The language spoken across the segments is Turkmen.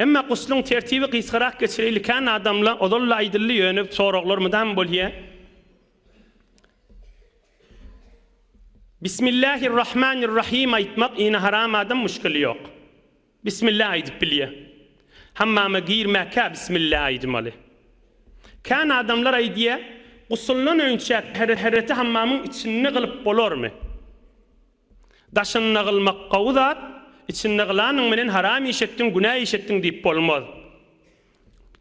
Emma gusluň tertibi gysgarak geçireýli kän adamla ozal-da aýdyldy ýöne soraglar mydam bolýa. Bismillahirrahmanirrahim aýtmak ine haram adam muşkili ýok. Bismillah aýdyp bilýä. Hammama girmäkä bismillah aýdymaly. Kän adamlar aýdýa gusuldan öňçä hereti hammamyň içinde gylyp bolarmy? Daşynda gylmak gowy zat, içinde gylanyň bilen haram iş etdiň, günä iş etdiň diýip bolmaz.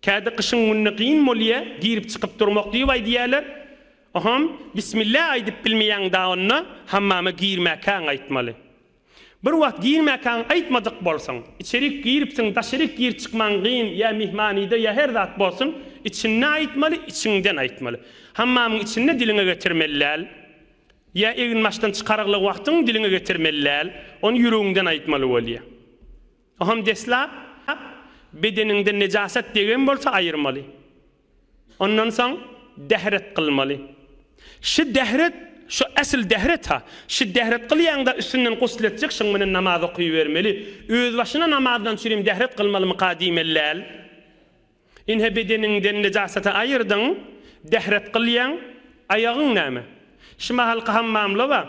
Käde gyşyň gününe gyn bolýa, girip-çykyp durmak diýip aýdýalar. Oham, Bismillah aýdyp bilmeýäň da onda, hammama girmäkäň aýtmaly. Bir wagt girmäkäň aýtmadyk bolsaň, içerik giripsiň, daşaryk girip-çykmaň gyn, ýa myhmanyda, ýa her zat bolsun, içinde aýtmaly, içiňden aýtmaly. Hammamyň içinde diliňe getirmeli däl. Ýa eginbaşdan çykarygly wagtyň diliňe getirmeli däl, ony ýüregiňden aýtmaly bolýa. Oham deslap bedeniňde nejasat degen bolsa aýyrmaly. Ondan soň dähret kylmaly. Şi dähret, şu äsl dähret ha. Şi dähret kylýaňda üstünden gusl etjek, şyň bilen namaz okybermeli. Özbaşyna namazdan çürim dähret kylmalymyka diýmeli däl. Ine bedeniňden nejasaty aýyrdyň, dähret kylýaň, aýagyň näme? Şu mahalky hammamla bar.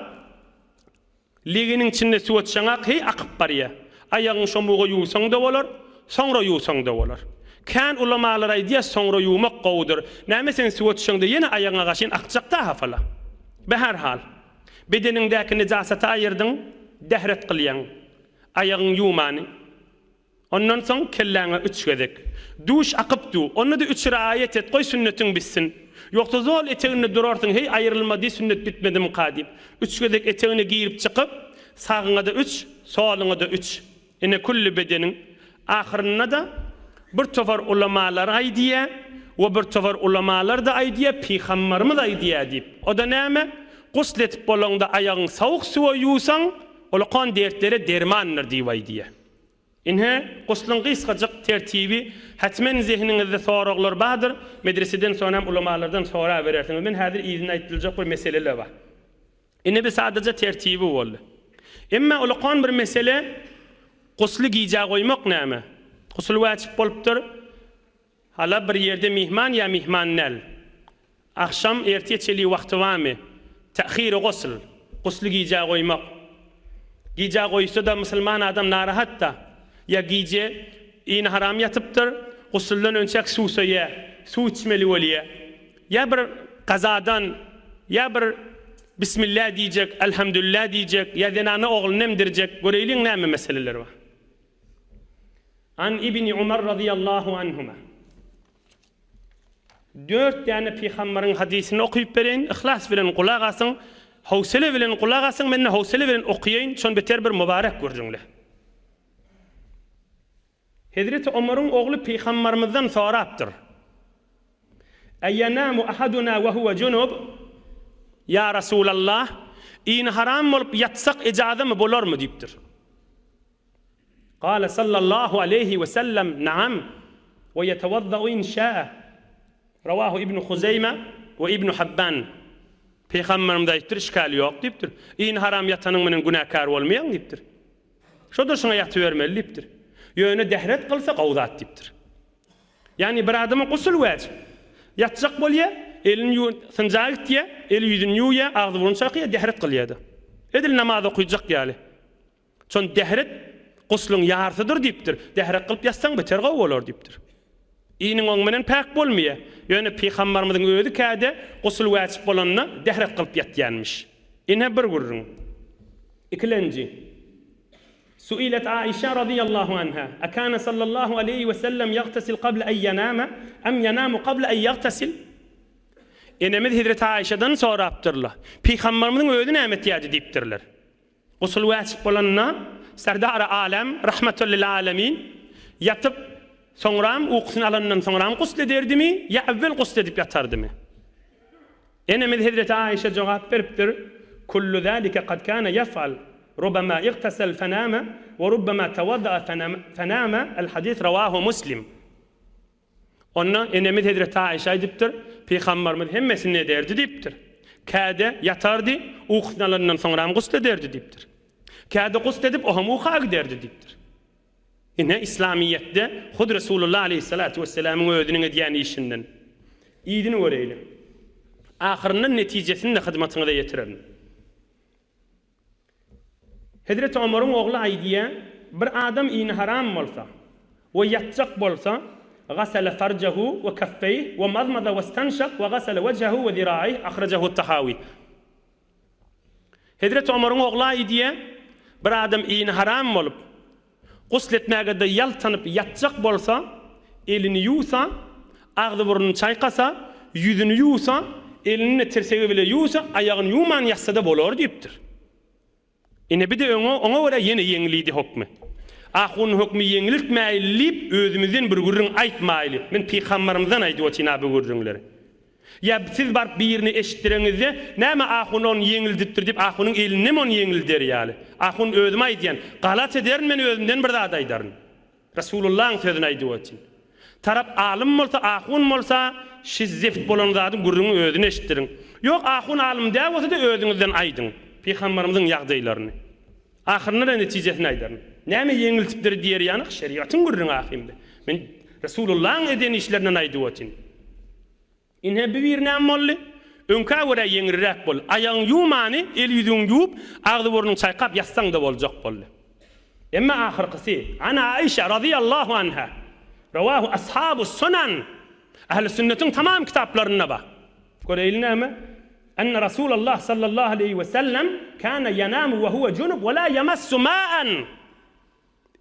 Legeniň içinde suw atsaňak heý akyp barýa. Aýagyň şomuga ýuwsaň-da bolar, soňra ýuwsaň-da bolar. Kän ulamalar aýdýa soňra ýuwmak gowudyr. Näme sen suwa düşeňde ýene aýagyňa gaşyn akjak-da hafala. Behärhal, bedeniňdäki nejasaty aýyrdyň, dähret kylýaň. Aýagyň ýuwmany. Ondan soň kelläňe üç gezek. Duş akyp du. Onda-da üç raýat et, goý sünnetiň bitsin. Ýogsa zol eteginde durarsyň, heý aýrylmady, sünnet bitmedimika diýip. Üç gezek etegine girip-çykyp, sagyňa-da üç, soluňa-da üç. Ine külli bedeniň. Ahyrynda-da bir topar ulamalar aýdýa we bir topar ulamalar-da aýdýa, Pygambarymyz aýdýa diýip. O-da näme? Gusl edip bolaňda aýagyň sowuk suwa ýuwsaň, ulakan dertlere dermandyr diýip aýdýa. Ine, guslyň gysgajyk tertibi, hetmen zehniňizde soraglar bardyr, medreseden soň hem ulamalardan soraberersiňiz. Men häzir yzynda aýdyljak bir meseleler bar. Ine bir sadaja tertibi boldy. Emma ulakan bir mesele gusly gijä goýmak näme? Gusul wajyp bolupdyr. Hala bir ýerde myhman ýa myhman däl. Agşam ertir çenli wagty barmy? Tähiri gusl, gusly gijä goýmak. Gijä goýsa-da musulman adam narahat-da. Ýa gije ini haram ýatypdyr, gusuldan önçäk suwsaýa, suw içmeli bolýa. Ýa bir gazadan, ýa bir Bismillah diýjek, Elhamdülillah diýjek, ýa zenana ogluny emdirjek, göreýliň näme meseleler bar. An Ibni Umar razyýallahu anhuma. Dört däne pygambaryň hadysyny okyp bereýin, yhlas bilen gulak asyň, howsele bilen gulak asyň, men-de howsele bilen okaýaýyn, şon beter bir mübarek gürrüňle. Hezreti Omaryň ogly pygambarymyzdan sorapdyr. Eýenamu ahaduna we huwe junub? Ýa Rasulallah, ini haram bolup ýatsak ejazamy bolarmy diýipdir. Kale sallallahu aleýhi we sellem, Naam, we ýetewazzau in şäe. Rawahu Ibnu Huzeýme we Ibnu Habban. Pygamberimiz aýdypdyr, Işgäli ýok diýipdir. Ini haram ýatanyň bilen günäkär bolmaýaň diýipdir. Şo-da şuňa ýatybermeli diýipdir. Ýöne dähret kylsa gowy zat diýipdir. Ýagny bir adama gusul wajyp. Ýatjak bolýa, elini ýuw, synja gitýä, eli ýüzüni ýuwýa, agzy-burnuny çakyýa, dähret kylýa-da. Edil namaz okyjak ýaly. Şon dähret gusluň ýarsydyr diýipdir. Dähret kylyp ýatsaň beter gowy bolar diýipdir. Iniň oň menen päk bolmaýar. Ýöne pygambarymyzyň özi käde gusul wäjip bolanda dähret kylyp ýatýanmyş. Ine bir gürrüň. Ikilenji. Suilet Aişe razyýallahu anha, Akana sallallahu aleýhi we sellem ýagtasil kabla en ýanama em ýanamu kabla en ýagtasil? Enemiz Hezreti Aişeden sorapdyrlar. Pygambarymyzyň özi näme etýärdi diýipdirler. Gusul wäjip bolanda, Serdary alem, Rahmetul lil alemin, ýatyp, soňram ukusyny alandan soňram gusl ederdimi ýa äwwel gusl edip ýatardymy? Enemiz Hezreti Aişe jogap beripdir, Kullu zalike kad kana yef'al, rubama igtasal fename we rubama tawadda'a fename, El-hadis rawahu Muslim. Onda enemiz hezreti Aişe aýdypdyr, Pygambarymyz hemmesini ederdi diýipdir. Käde ýatardy, ukusyny alandan soňram gusl ederdi diýipdir. Käde gusl edip, o hem uka giderdi diýipdir. Ine, Yslamyýetde hut Resulullah aleýhissalatu wessalamyň özüniň edýän işinden. Yzyny göreýli. Ahyryndan netijesini-de hyzmatyňyza ýetirerin. Hezreti Omaryň ogly aýdýar, Bir adam ini haram bolsa we ýatjak bolsa, gasala farjahu we kaffeýh we mazmaza westanşak we gasala wejhehu we ziraeýh ahrajahu Tahawi. Hezreti Omaryň ogly aýdýar, Bir adam ini haram bolup, gusl etmäge-de ýaltanyp ýatjak bolsa, elini ýuwsa, agzy-burnuny çaýkasa, ýüzüni ýuwsa, elini-de tirsegi bile ýuwsa, aýagyny ýuwman ýatsa-da bolar diýipdir. Ine bir-de öňe, oňa görä ýene ýeňlidi hokmy. Ahunyň hökmi ýeňiltmäýli diýip, özümizden bir gürrüň aýtmaýly. Men pygambarymyzdan aýdyp otyryn-a bu gürrüňleri. Ýa siz baryp birine eşitdireňizde, näme ahun ony ýeňildipdir diýip, ahunyň elindemi ony ýeňilder ýaly. Ahun özüm aýdýan, galat ederin men özümden bir zat aýdaryn. Resulullahyň sözüni aýdyp otyryn. Tarap alym bolsa, ahun bolsa, şi zeft bolan zadyň gürrüňini özüne eşitdiriň. Ýok, ahun alym däl bolsa-da özüňizden aýdyň. Pygambarymyzyň ýagdaýlaryny. Ahyrynda-da netijesini aýdaryn. Näme ýeňiltipdir diýer ýalyk, şerigatyň gürrüňi ahymda. Men Resulullahyň eden işlerinden aýdyp otyryn. Ine, bu bir näme boldy? Öňkä görä ýeňilräk boldy. Aýagyňy ýuwmany, el-ýüzüňi ýuwup, agzy-burnuňy çaýkap ýatsaň-da boljak boldy. Emma ahyrkysy, An Aişe razyýallahu anha, Rawahu ashabus sunan, Ähli-sünnetiň tamam kitaplarynda bar. Göreýli näme? Enne Rasulallah sallallahu aleýhi we sellem kana ýanamu we huwe junub we la ýamassu ma'an.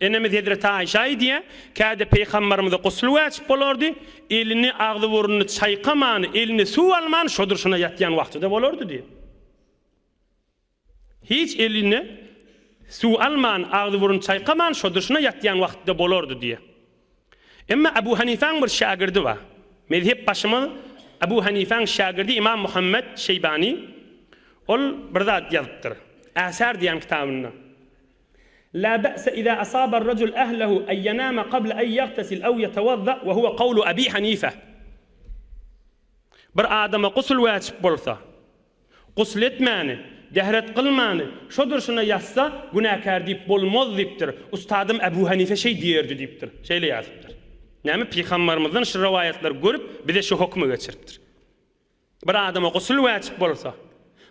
Enemiz hezreti Aýşa aýdýar, Käde Pygamberimize gusl wäjip bolardy, elini, agzy-burnuny çaýkamany, eline suw alman, şo durşuna ýatýan wagty-da bolardy diýýär. Hiç eline suw alman, agzy-burnuny çaýkaman, şo durşuna ýatýan wagty-da bolardy diýýär. Emma Abu Hanifäň bir şägirdi bar. Mezhep başymyz Abu Hanifäň şägirdi Imam Muhammet Şeýbani ol bir zat ýazypdyr. Äsär diýen kitabynda. La ba'se iza asaba ar-rajul ahlehu an yanama qabla an yagtasil aw yatawadda we huwa kawlu Abi Hanife. Bir adama gusl wäjip bolsa, gusl etmäni, dähret kylmany, şo durşuna ýatsa, günäkär diýip bolmaz diýipdir. Ustadym Ebu Hanife şeý diýerdi diýipdir. Şeýle ýazypdyr. Näme pygambarymyzdan şu rowaýatlary görüp, bize şu hökümi geçiripdir. Bir adama gusl wäjip bolsa,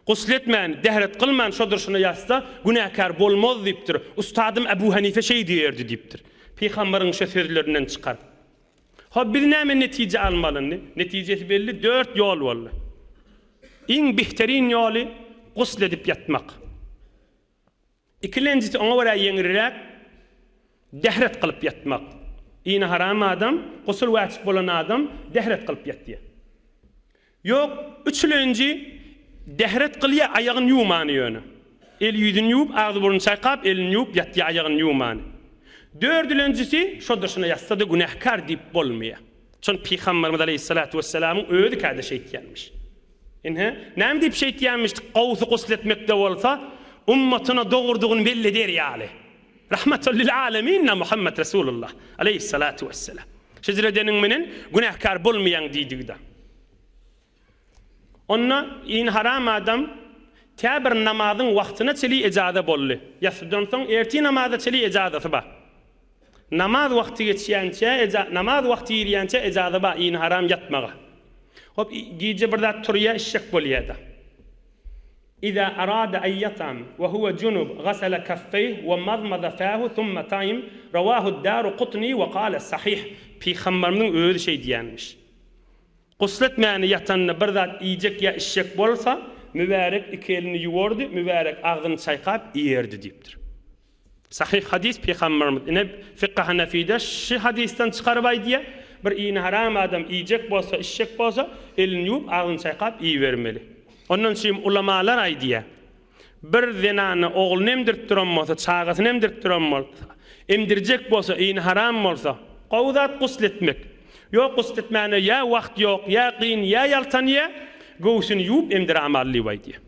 gusl etmän, dähret kylman şo durşuna ýatsa, günäkär bolmaz diýipdir. Ustadym Ebu Hanife şeý diýerdi diýipdir. Pygambaryň şo sözlerinden çykaryp. Hop, biz näme netije almaly indi? Netijesi belli, dört ýol boldy. Iň bihterin ýoly gusl edip ýatmak. Ikilenjisi oňa görä ýeňilräk, dähret kylyp ýatmak. Ini haram adam, gusul wäjip bolan adam dähret kylyp ýatýar. Ýok, üçülenji dähret kylýar, aýagyny ýuwmany ýöne. Eli-ýüzüni ýuwup, agzy-burnuny çaýkap, elini ýuwup ýatýar, aýagyny ýuwmany. Dördülenjisi, şo durşuna ýatsa-da günäkär diýip bolmaýar. Şony Pygamberimiz aleýhissalatu wessalamyň özi käde şeýtýänmiş. Ine, näme diýip şeýtýänmişdik, gowusy gusl etmekde bolsa, ummatyna dogrudygyny belli eder ýaly. Rahmatul lil alemin-na Muhammet Resulullah, aleýhissalatu wesselam. Şejere edeniň menen günäkär bolmaýaň diýdigi-de. Onda in haram adam tä bir namazyň wagtyna çeli ejaza boldy. Ýassydan soň ertir namaza çeli ejazasy bar. Namaz wagty geçýänçä eja namaz wagty girýänçä ejaza bar ini haram ýatmaga. Hop gije bir zat turýa işjek bolýada. Iza arada an ýatam we huwe junub gasala kaffeýh we mazmaza fahu thumma taim rawahu daru kutni we kale sahyh Pygamberimiziň özi şeý diýenmiş. Gusl etmäni ýatanda bir zat iýjek ýa içjek bolsa mübärek iki elini ýuwardy mübärek agzyny çaýkap iýerdi diýipdir. Sahyh hadys Pygamberimiz ine fykhy hanafide şy hadysdan çykaryp aýdýar, bir ini haram adam iýjek bolsa, içjek bolsa, elini ýuwup, agzyny çaýkap iýibermeli. Ondan şim ulamalar aýdýar, bir zenana ogluny emdirip duran bolsa, çagasyny emdirip duran bolsa, emdirjek bolsa, ini haram bolsa, gowy zat gusl etmek. Ýok gusl etmäne ýa wagt ýok, ýa kyn, ýa ýaltanýar, göwsüni ýuwup emdiramaly diýip aýdýar.